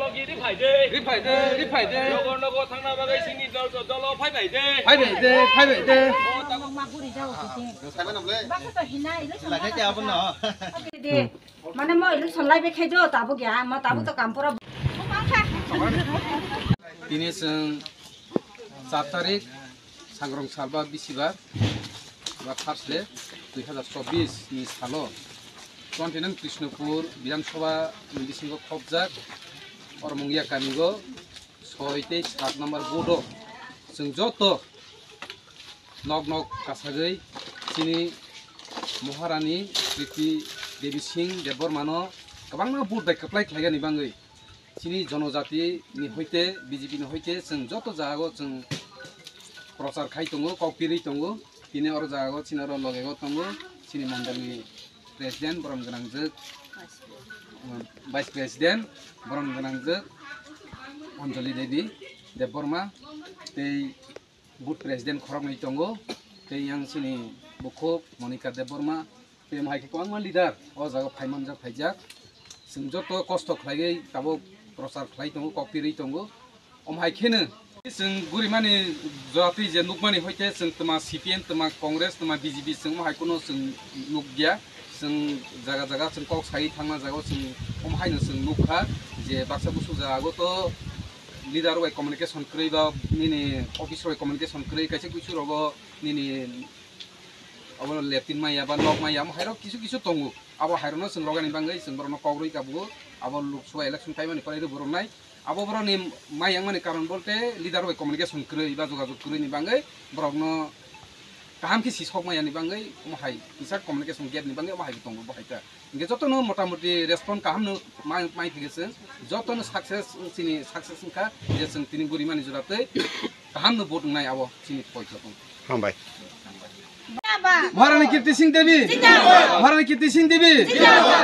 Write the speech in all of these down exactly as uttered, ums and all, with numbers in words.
Ri phai de, ri phai de, ri phai de. Nogo, nogo thangna bagwi sini dol, dol, dol, phai phai de. Phai phai de, phai phai de. O, tamo ma guri jao kiti. Sai mano ble. Baksa to hinai, ilo Lagai te abon no. Oke de. Mane mo ilo sonlai be khejo, tabo gya, ma tabo to kampura. Tini chwng char tarik, Sangrong salba bisibar, ba Thursday, dui hazar chobbish ni salo twenty nine Krishnapur Bidhan Sabha ni bisingo khopjak Oromungya kamigo soi tei sat number booth o chwng joto nok nok kasagwi chini Maharani Kriti Devi Singh Debbarmano kwbangma vote bai kwplai khlaigani bagwi chini jonojati ni hoite, B J P ni hoite chwng joto jagao chwng prochar khai tongo, kok pirwi tongo. Tini oro jagao chini oro logego tongo chini mondolni president borom gwnangjwk, Vice President borom gwnangjwk Anjali Devi Debbarma tei booth president khoroknwi tongo, tei yang chini bukhuk Monika Debbarma, tei omo hai khe kwbangma leader o jaga phai manjak, phaijak. Chwng joto kosto khlaiwi tabuk prochar khlai tongo, kok pirwi tongo. Omo hai kheno chwng gurimani jatwi je nukmani hoite chwng twma C P M, twma Congress, twma B J P chwng omo hai kheno chwng nukya. Chwng jaga jaga chwng kok sai thangna jagao chwng omo haino chwng nukha je baksa busu jagao to leader bai communication kwrwi ba nini office bai communication kwrwi, kaisa kuisu rogo nini abo leptin maya ba nok maya, amo hairok kisu kisu tongo. Abo hairokno chwng rogani bagwi chwng borokno kok rwi kabugo. Abo Lok Sabha election kaimani pore rw borok nai. Abo borokni mai yang mani karon bolte leader bai communication kwrwi ba jogajog kwrwi ni bagwi borokno kaham khe sisok maya ni bagwi omo hai kisa communication gap ni bagwi omo hai tongo bo hai ta. Hingke jotono motamoti respond kaham no mai, mai thige chwng, jotono success, chini success wngkha je chwng tini gurimani jora tei kaham no vote wngnai abo chini poito tong. Hambai. Maharani Kirti Singh Devi. Maharani Kirti Singh Devi.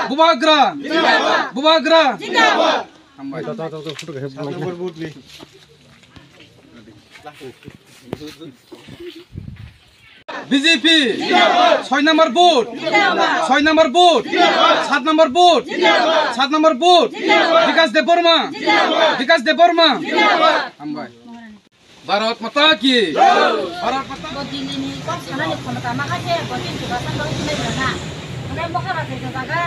Bubagra. Bubagra. Hambai. B J P, soi number booth, soi number booth, sat number booth, sat number booth, Bikash Debbarma, Bikash Debbarma. Hambai. Bharat Mata ki. Bharat Mata. Bo Delhi ni kok sanani khomota ma kha se bo tin chuba san doi khulai rana. Mane Maharaja jaga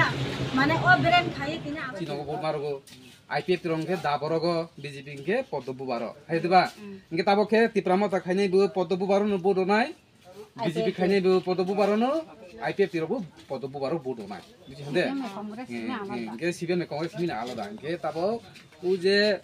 mane o beren khai tini abo. Chinogo bo marogo. I P F T rok hwnkhe da borogo, B J P hwnkhe Poddo Bubaro. Hai diba? Hwnkhe tabok khe Tipra Motha khainai bo Poddo Bubaro no vote rwnai, B J P khainai bo Poddo Bubaro no, I P F T rok bo Poddo Bubaro vote rwnai. Buji hande? Hwnkhe C P M ni Congress hwnwi na alada. Hwnkhe tabok o je